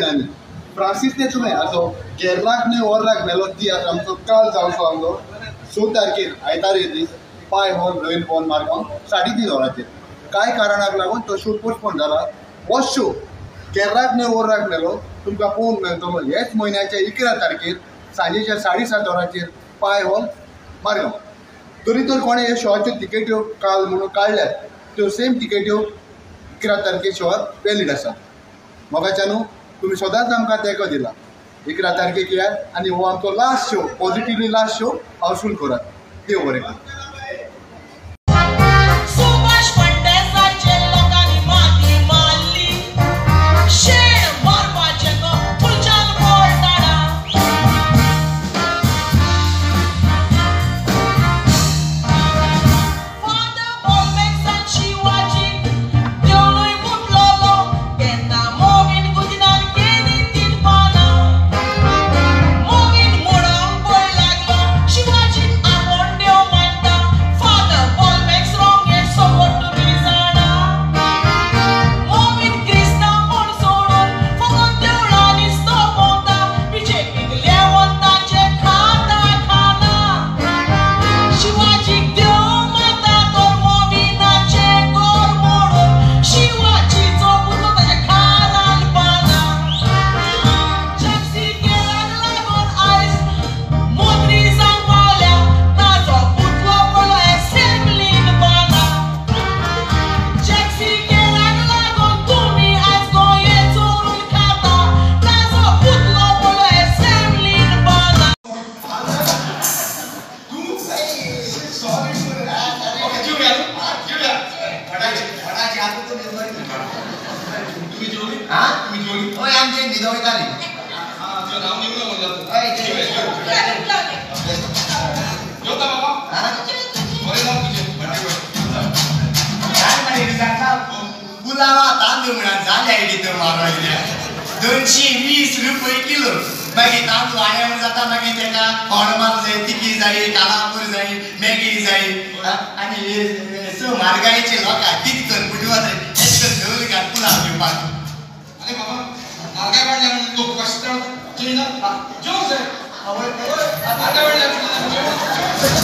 म्हयन्यांनी फ्रांसीस तेतुमे असो केरलाक न्हय ओर्राक मेलो तियात्र आमचो काल जावचो आसलो 6 तारखेर आयतार दीस पाय हॉल रवींद्र भवन मार्गांव 3:30 वरांचेर. कांय कारणाक लागून तो शो पोस्टपोन जाला. हो शो केरलाक न्हय ओर्राक मेलो तुमकां पळोवंक मेळटलो ह्याच म्हयन्याच्या 11 तारखेर सांजेच्या 7:30 वरांचेर पाय हॉल मार्गांव. तरी तर कोणें ह्या शोवाच्यो तिकेट्यो काल म्हणून काडल्यात त्यो सेम तिकेट्यो 11 तारखे शोवाक वॅलीड आसा. मोगाच्यानू तुमी सदांच आमकां तेंको दिला. 11 तारखेक येयात आनी हो आमचो last show, positively last show housefull करात. देव बरें करूं. 220 रुपये किलो. मागीर तांदूळ आयण जाता, मागीर तेका कोण जाय, तिकी जाय, कालापूर जाय, मॅगी जाय. आनी स म्हारगायेचे लोकांक कितें कर पुटवा जाय हेच कर घाल पुलाव घेवपाक. आरे बाबा म्हारगाय वाडल्या म्हणून लोक कश्ट जेवना, जेवंक जाय. म्हारगाय वाडल्या म्हणून जेवण.